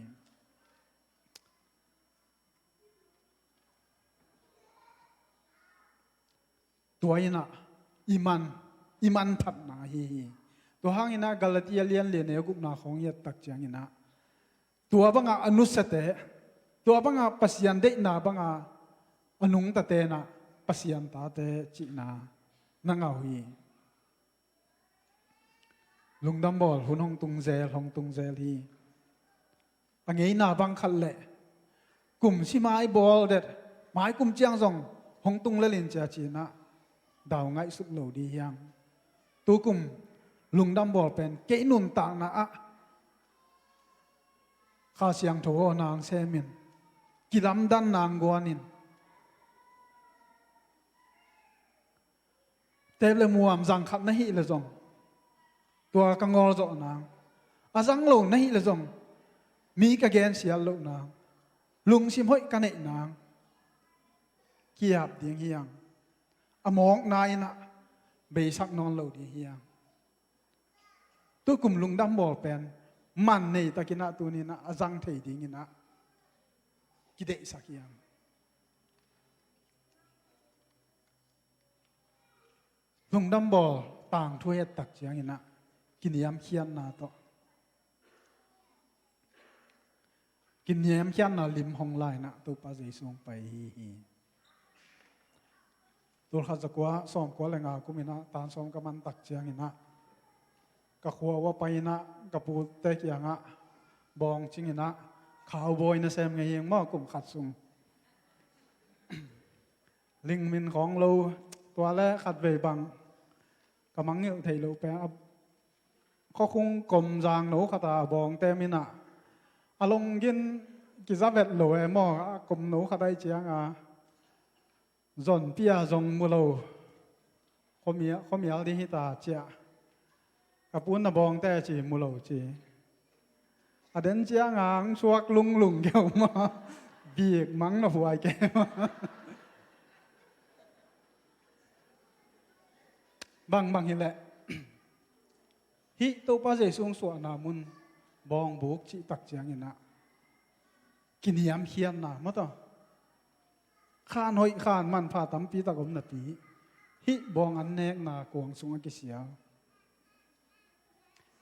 Tua in ah i man, i manphatna ahi hi. Tua hangin ah Galatia lian li, a neu gukna khawng i et tak ciangin ah, tua bangah a nusiate, tua bangah Pasian deihna bangah a nungtate in ah Pasian tate cihna na ngah uh hi. Lungdam bawl, hun hong tung zel, hong tung zel hi. A ngeina bang khat leh kum sim a i bawl det, mai kum ciang zong hong tung lel in cia ci-in ah dau ngaihsut lo ding hi hang. Tukum lungdam bawl pen kei nuntakna ah Kha Siangtho aw nang sem in, kilamdan nang guan in, tep le muam zang khat na hih leh zong, tua ka ngawlzawh nang, a zang lo na hih leh zong, mi ka gensiat loh nang, lungsim hoih ka neih nang, ki-ap ding hi hang. A mawkna in ah beisak nawn lo ding hi hang. Tukum lungdam bawl pen man nei takin ah tuni in ah a zang thei dingin ah kideihsak hi hang. Lungdam bawl tangthu het tak ciangin ah kiniamkhiatna tawh, kiniamkhiatna lim hong la in ah Topa Jesu hong pai ahi hi. Tulkhat zakua sawmkua le nga kum in ah tan sawm ka man tak ciangin ah ka khua uah pai-in ah ka pute kiangah bawng cingin ah cowboy nasem ngei hi ing maw, kum khat sung. Lingmin khawng lo, tua le khatvei bang ka mangngilh theih loh pen a khuakhung kom zangno khat a bawng tem in ah a longgin kiza vet lo e maw, a kom no khat ahih ciang a zonpi a zong mu lo. Khuamial, khuamial ding hi ta ci-a ka pu'n na bawngte ci, mu lo ci. A den ciang a hong suak lunglung kei uh maw, bik mang na huai kei maw. Bangbang hi leh hih Topa Jesu hong suahna mun bawngbuk cih tak ciangin ah kiniamkhiatna maw, tua khan hoih khan manpha tampi tak om napi, hih bawng an nekna kuang sungah kisial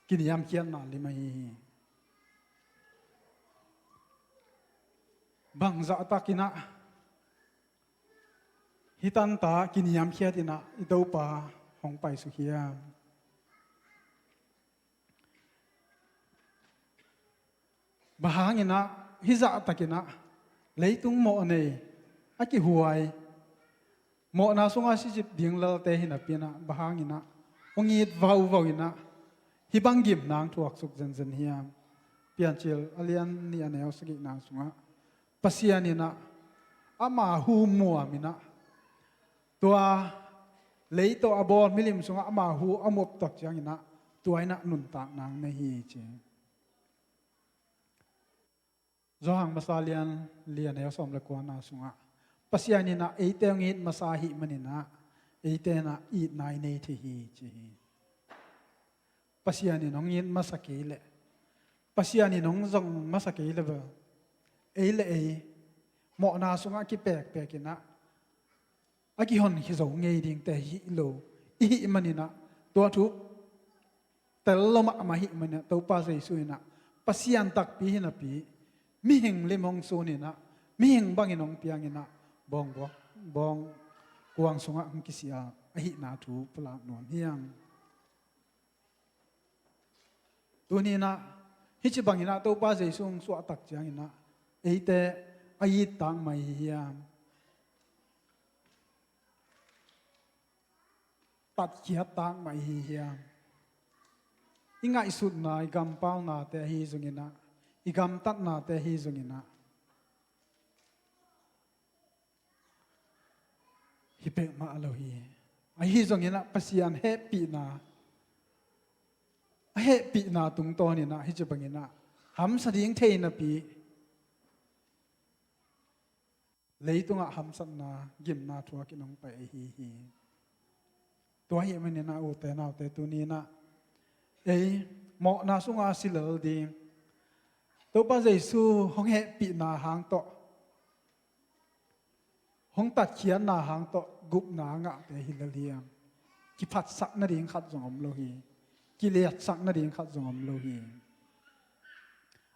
kiniamkhiatna lim ahi hi. Bangzah takin ah hih tanta kiniamkhiat in ah i Topa hong paisuk hiam? Bang hangin ah hih zahtakin ah leitung mawhnei a kihuai, mawhna sungah sicip ding lalte hi napi-in ah, bang hangin ah hong it vauvau in ah hih bang gimna hong thuaksuk zenzen hiam? Piancil a lian nih a neu sagihna sungah Pasian in ah ama hu muam in ah, tua lei tawh a bawl milim sungah ama hu a muap tak ciangin ah tua in ah nuntakna hong nei hi ci. Johan masa lian li a neu sawm le kuana sungah Pasian in ah eite hong it masa ahih manin ah eite in ah itna i nei thei hi ci hi. Pasian in hong it masa kei leh, Pasian in hong zong masa kei leh bel, ei le ei mawhna sungah kipekpek in ah a kihon khia zo ngei dingte hi lo i hih manin ah, tua thu tel lo mahmah ahih manin ah, Topa Jesu in ah Pasian takpi hi napi, mihing lim hong sun in ah, mihing bangin hong piang in ah, bawng, bawng kuang sungah hong kisial ahihna thu pulak nuam hi ing. Tuni-in ah hih ci bangin ah Topa Jesu hong suah tak ciangin ah eite a it tak mah i hi hiam? Tatkhiat tak mah i hi hiam? I ngaihsutna, i gampaunate ahi zongin ah, i gamtatnate ahi zongin ah, hi peuhmah lo hi. Ahi zongin ah Pasian hehpihna, a hehpihna tungtawnin ah hih ci bangin ah hamsa ding thei napi, leitungah hamsatna, gimna thuakin hong pai ahi hi. Tua ahih manin ah ute naute, tuni-in ah ei mawhna sungah si lel ding, Topa Jesu hong hehpihna hang tawh, hong tatkhiatna hang tawh gupna a ngahte hi lel hiam? Kiphatsak nading khat zong om lo hi. Kiliatsak nading khat zong om lo hi.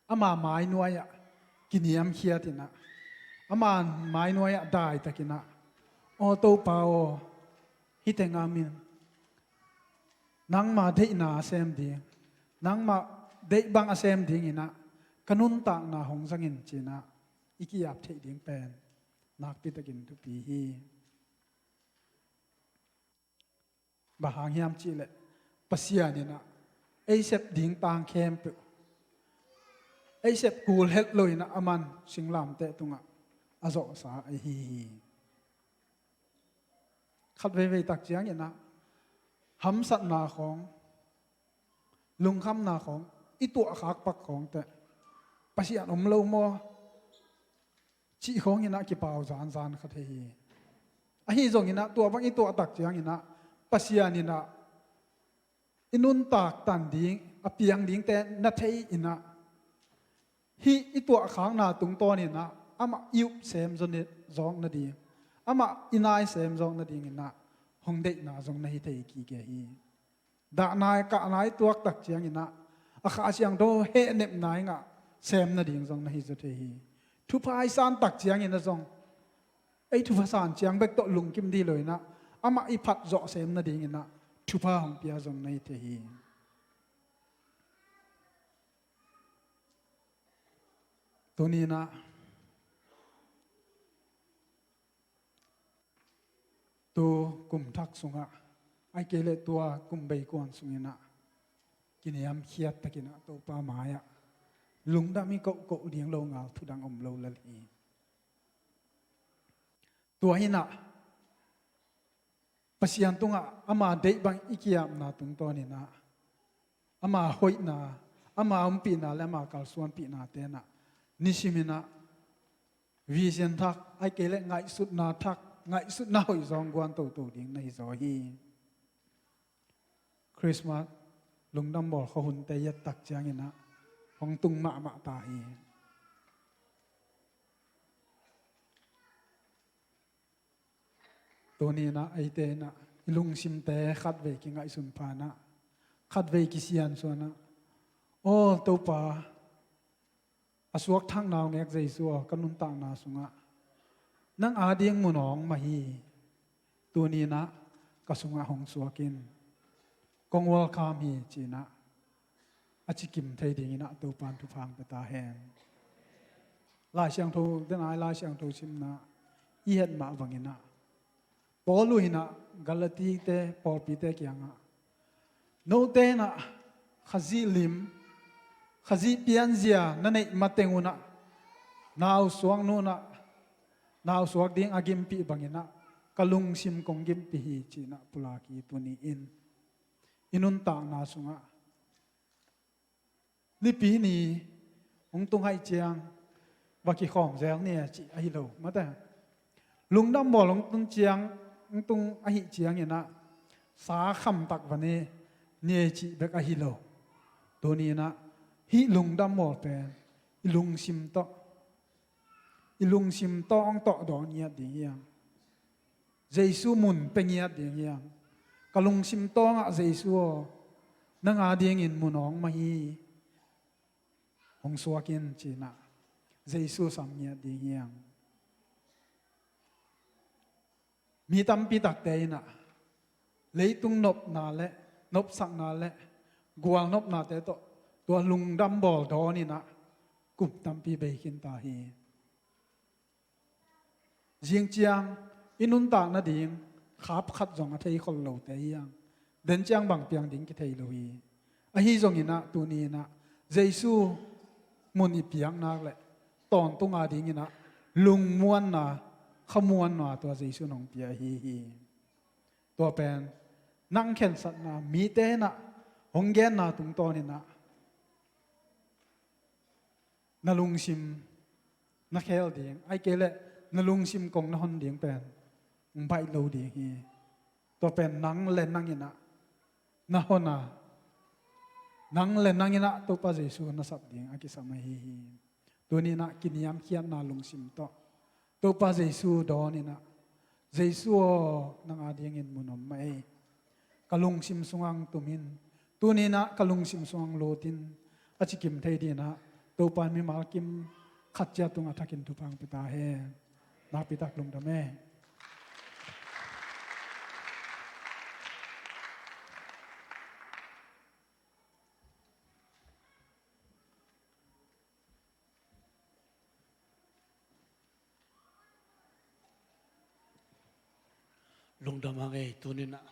Ama mainuai-ah kiniamkhiat in ah, ama mainuai-ah daitakin ah, aw Topa aw, hih teng ah min nangma deihna a sem ding, nangma deih bang a sem dingin ah ka nuntakna hong zang in, ci-in ah i ki-ap theih ding pen nakpitakin thupi hi. Bang hang hiam cih leh Pasian in ah ei sep ding tang khempeuh, ei sep kul het lo-in ah aman singlamteh tungah a zawhsa ahi hi. Khat veivei tak ciangin ah hamsatna khawng, lungkhamna khawng, i tuahkhak pak khawngte, Pasian om lo maw cih khawngin ah kipau zanzan kha thei hi. Ahi zongin ah tua bang i tuah tak ciangin ah Pasian in ah i nuntak tan ding, a piang dingte na thei in ah, hih i tuahkhakna tungtawnin ah amah i up sem zawk nading, amah i nai sem zawk nadingin ah hong deihna zong na hi thei kik hi. Dahnai kahnai tuak tak ciangin ah a Kha Siangtho hehnepna i ngah sem nading zong na hi zaw thei hi. Thupha i san tak ciangin ah zong ei thupha san ciang bek tawh lungkim dih lo-in ah amah i phat zawh sem nadingin ah thupha hong pia zong na hi thei hi. Tuni-in ah, tu kum thak sungah, ahih kei leh tua kum bei kuan sungin ah, kiniamkhiat takin ah Topa mai-ah lungdam i kohkoh ding lo ngal thu dang om lo lel hi. Tua hi-in ah, Pasian tungah ama deih bang i ki-apna tungtawnin ah, ama hoihna, ama ompihna le ama kalsuanpihnate in ah, nisimin ah vision thak, ahih kei leh ngaihsutna thak, ngaihsutna hoih zong guan toto ding na hi zaw hi. Christmas lungdam bawl khuahunte i et tak ciangin ah, hong tung mahmah ta hi. Tuni-in ah, eite in ah, i lungsimte khatvei kingaihsun pha-in ah, khatvei kisiansuan ah, aw Topa, a suakthakna hong ek Jesu aw, ka nuntakna sungah nang ading mun hong mah hi. Tuni-in ah ka sungah hong suak in, kong welcome hi, ci-in ah a cikim thei dingin ah Topa'n thupha hong pia ta hen. Lai Siangtho, denai Lai Siangtho simna i het mah bangin ah, Paul in ah Galatite pawlpite kiangah, note in ah Khazih lim, Khazih pianzia na neih mateng un ah, nausuak nu in ah nausuak ding a gimpih bangin ah ka lungsim kong gimpih hi, ci-in ah pulak hi. Tuni-in i nuntakna sungah Nipi ni hong tung ahih ciang va kikhawm zel ni e cih ahi lo, mate. Lungdam bawl hong tung ciang, hong tung ahih ciangin ah sa khamtak va ne ni e cih bek ahi lo. Tuni-in ah hih lungdam bawl pen i lungsim tawh, i lungsim tawh hong tawh dawn ngiat ding hi hang. Jesu mun pia ngiat ding hi hang. Ka lungsim tawngah Jesu aw, nang adingin mun hong mah hi. Hong suak in, ci-in ah Jesu sam ngiat ding hi hang. Mi tampi takte in ah leitung nopna le nopsakna le gualnopnate tawh tua lungdam bawl dawnin ah kum tampi bei khin ta hi. Zing ciang i nuntak nading khap khat zong a thei khol lote hi hang. Den ciang bang piang ding kithei lo hi. Ahi zongin ah tuni-in ah Jesu mun i piak nak leh tawntung adingin ah lungmuanna, khamuanna tua Jesu in hong pia ahi hi. Tua pen nang khensatna, mite in ah hong genna tungtawnin ah na lungsim na khel ding, ahih kei leh na lungsim kong na hon ding pen hong baih lo ding hi. Tua pen nang le nang in ah na hon a, nang le nang in ah Topa Jesu na sap ding a kisam ahi hi. Tuni-in ah kiniamkhiatna lungsim tawh Topa Jesu dawnin ah, Jesu aw, nang adingin mun om mah ei. Ka lungsim sungah hong tum in, tuni-in ah ka lungsim sungah hong lut in, a cikim thei dingin ah Topa in mimal kim khat ciat tungah thakin thupha hong pia ta hen. Nakpi tak lungdam ei. Lungdam hang ei. Tuni-in ah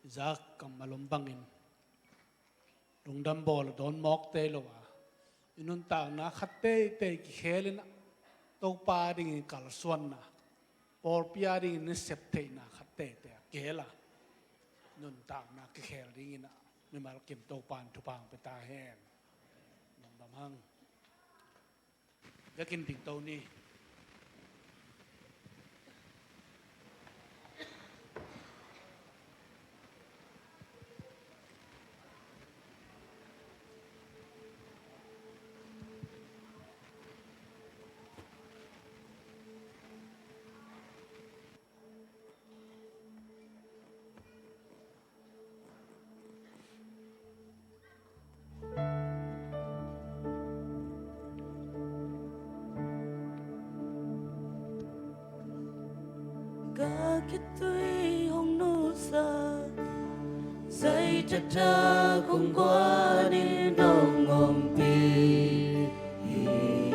i zak kammal om bangin lungdam bawl a dawn mawk tei lo a, i nuntakna khat teitei kikhelin ah Topa dingin kalsuanna, pawlpi a dingin i sep theihna khat teitei a kihel a, nuntakna kikhel dingin ah mimal kim Topa in thupha hong pia ta hen. Lungdam hang. Biakinn dingto ni. Ka khitui hong nusa, zai taktak hong guan in hong ompih hi.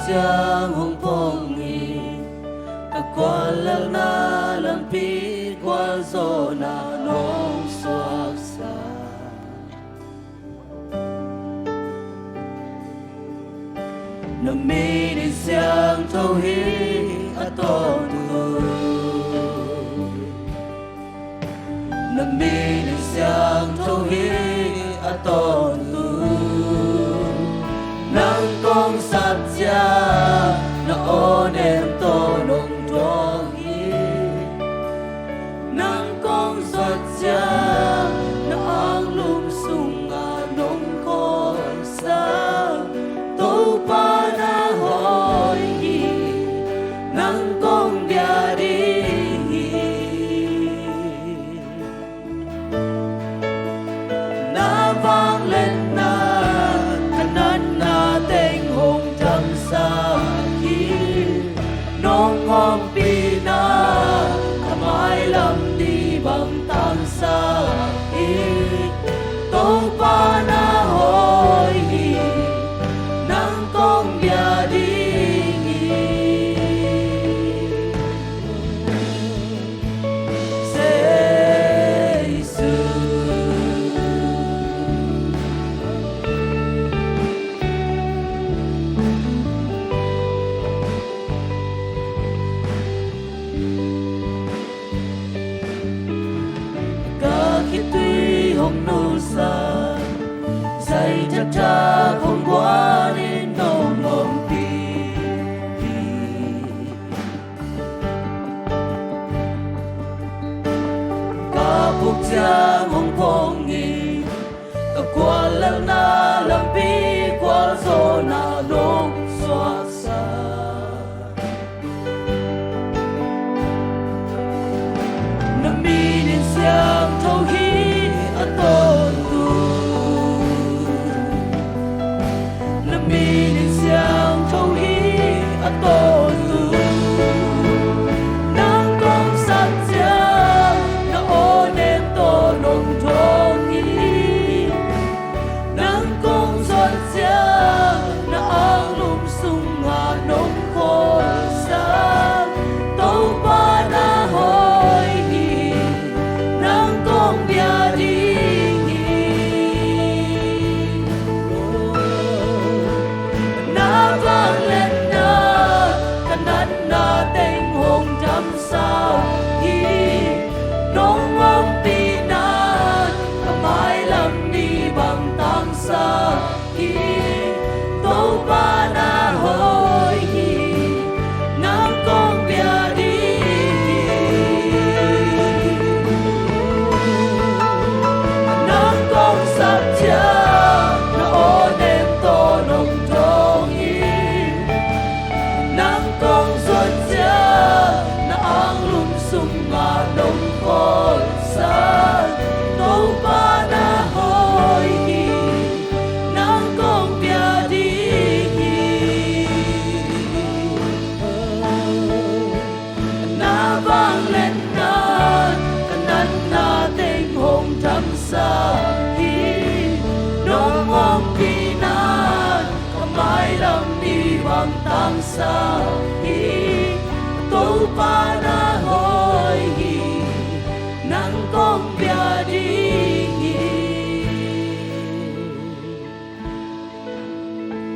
Siang hong phong hi, ka guallelhna lampi gualzawhna nong suaksak. Na min in siangtho hi a tawntung. Na min in siangtho hi a tawntung. Nang kong sap ciang na aw nem tawh nong thuak hi. Nang kong zuat ciang na anglum sungah nong kawlsak. Topa na hoih hi, nang kong bia ding hi. Na vangliatna ka natna teng hong damsak hi. Nong ompihna ka mailam ni bang tangsak hi. Topa na hoih hi, nang kong bia ding hi. Jesu. Ka khitui hong nusak, zai thakthak hong guan in nong ompih hi. Ka phuk ciang hong phong hi, ka guallelhna lampi gualzawhna nong suaksak. Na min in siangtho hi a tawntung. Na min in siangtho hi a tawntung. Nang kong sap ciang na aw nem tawh nong thuak hi. Nang kong zuat ciang na anglum sungah nong kawlsak. Topa na hoih hi, nang kong bia ding hi. Na vangliatna ka natna teng hong damsak hi. Nong ompihna ka mailam ni bang tangsak hi. Topa na hoih hi, nang kong bia ding hi. Nang kong sap ciang na aw nem tawh nong thuak hi. Nang kong zuat ciang na anglum sungah nong kawlsak. Topa na hoih hi, nang kong bia ding hi. Na vangliatna ka natna teng hong damsak hi. Nong ompihna ka mailam ni bang tangsak hi. Topa na hoih hi, nang kong bia ding hi.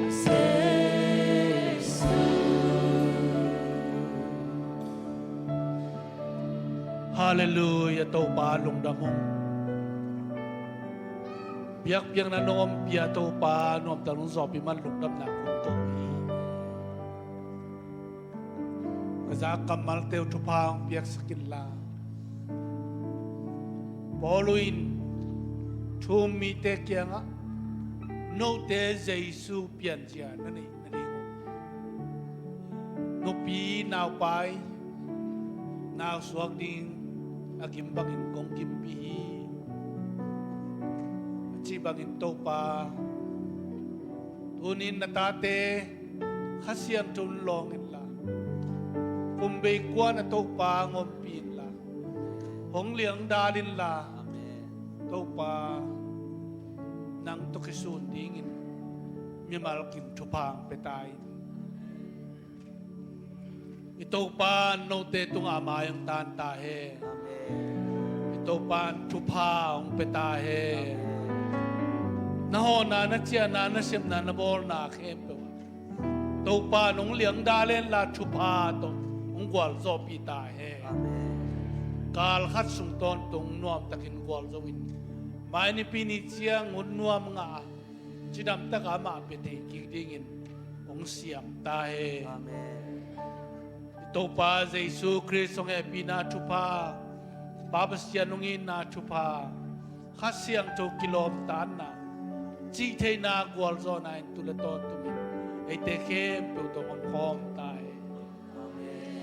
Jesu. Halleluiah, Topa lungdam ung. Biakpiakna nong ompih a Topa, nuamtak nong zawhpih man lungdamna kong ko hi. Ka za kammalte uh thupha hong piaksak inla, Paul in thu-um mite kiangah note Jesu pianzia na neih nading uh, nupi naupai nausuak ding a gim bangin kong gimpih hi. A cih bangin Topa, tunin na tate Kha Siangtho in lawng inla, kum bei kua-ah Topa hong ompih inla, hong liangdal inla, Topa, nang tawh kisun dingin mimal kim thupha hong pia ta in. I Topa in note tungah mai hong tan ta hen. Amen. I Topa in thupha hong pia ta hen. Amen. Na hawhna, na ciahna, na sepna, na bawlna khempeuh ah Topa in hong liangda lenla thupha tawh hong gualzawhpih ta hen. Amen. Kal khat sung tawntung nuamtakin gualzo in, mai Nipi ni ciang hun nuam ngah a, cidamtaka amah pia thei kik dingin hong siam ta hen. Amen. I Topa Jesu Khrist hong hehpihna thupha, Pa Pasian hong itna thupha, Kha Siangtho kilawmtatna, cihtheihna, gualzawhna in tu le tawntungin eite khempeuh tawh hong khawm ta hen.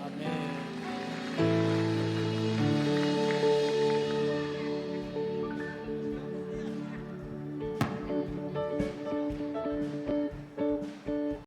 Amen.